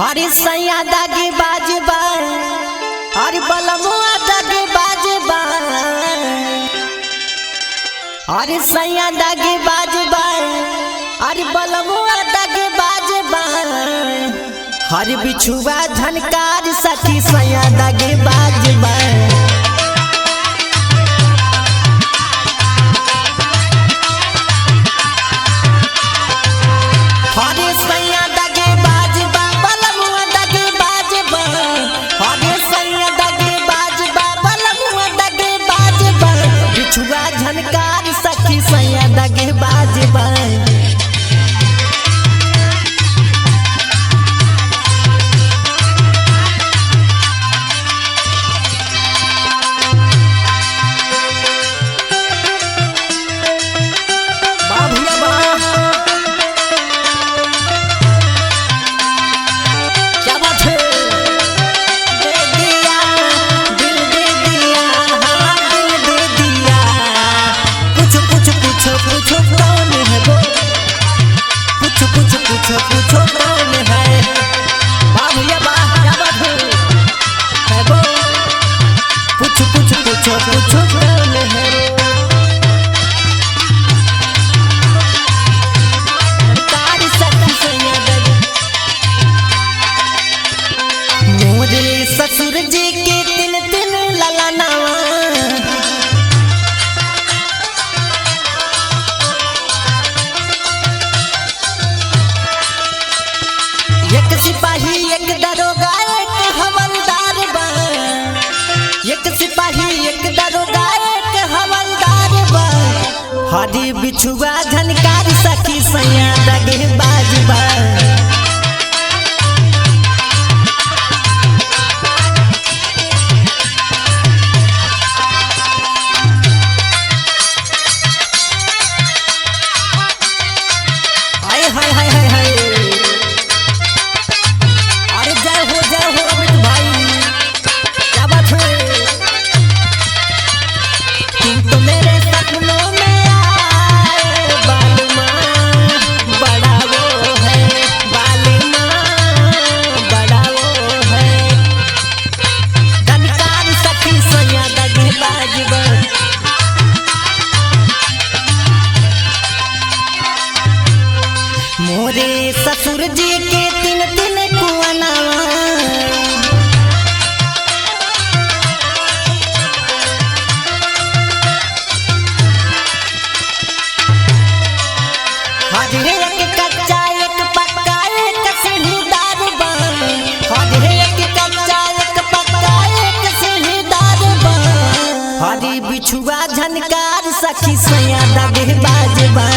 हरी सैया दागी बाजबा, हरी बलमुआ दागी बाजबा, हरी सैया दागी बाजबा, हरी बलमुआ दागी बाजबा, हरी बिछुआ झनकार सखी सैया दागी बाजबा। हरी सैया दागी बाजबा, बलमुआ दागी बाजबा, हरी सैया दागी बाजबा, बलमुआ दागी बाजबा, बिछुआ झनकार सखी सैया दागी बाजबा। बा भैया बा, क्या बात है। दे दिया दिल, दे दिया हाँ दिल दे दिया, पूछो पूछो पूछो पूछो कौन है वो, पूछो पूछो पूछो पूछो कौन है। वाह भैया वाह, क्या बात है वो, पूछो पूछो पूछो पूछो कौन है वो। तारी सखी सैया दगे मोरे ससुर जी के तिन तिन ललनावा, एक सिपाही एक दरोगा एक हवलदार बा, एक सिपाही एक दरोगा एक हवलदार बा, हरी बिछुआ झनकार सखी सैया दगे बाजबा। हाय हाय हाय हाय हाय, अरे जय हो अमित भाई, क्या बात है। तुम तो मेरे सपनों में आए बालमा, बड़ा वो है बालमा, बड़ा वो है, धनकार सखी सैया दगे बाजबा। मोरे ससुर जी के तीन तीन कुआनावा, हरे एक कच्चा एक पक्का एक सीढ़ीदार बा, हरे एक कच्चा एक पक्का एक सीढ़ीदार बा, हरी बिछुआ झनकार सखी सैया दगे बाजबा।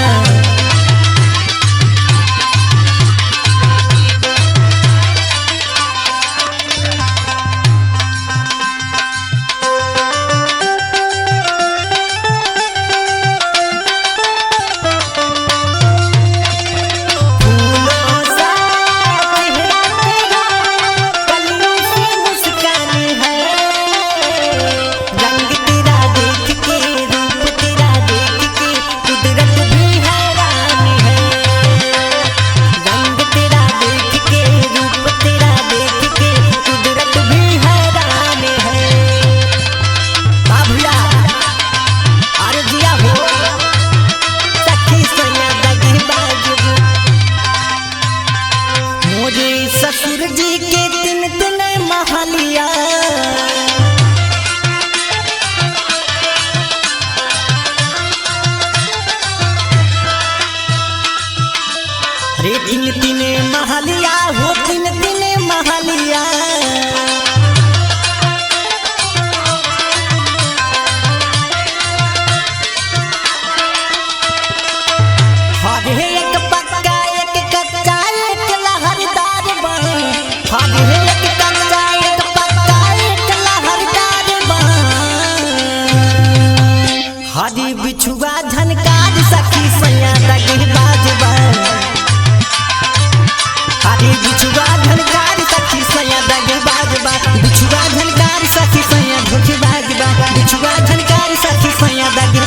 फूलों सा चेहरा तेरा, कलियों सी मुस्कान है, रंग तेरा देख के रूप तेरा देख के कुदरत भी हैरान है, रंग तेरा देख के रूप तेरा देख के कुदरत भी हैरान है। बाबूया अरे जिया हो सखी सैया दगे बाजबू। मोरे ससुर जी के तीन तीन महलिया, रे तीन तीन महलिया हो तीन तीन महलिया, हरे एक पक्का एक कच्चा एक लहरदार बा, हरे एक कच्चा एक पक्का एक लहरदार बा, हरी बिछुआ झनकार सखी सैया दगे बाजबा, हरी बिछुआ झनकार सखी सैया दगे बाजबा, बिछुआ झनकार सखी सैया धोखे बाजबा, बिछुआ झनकार सखी सैया दगे।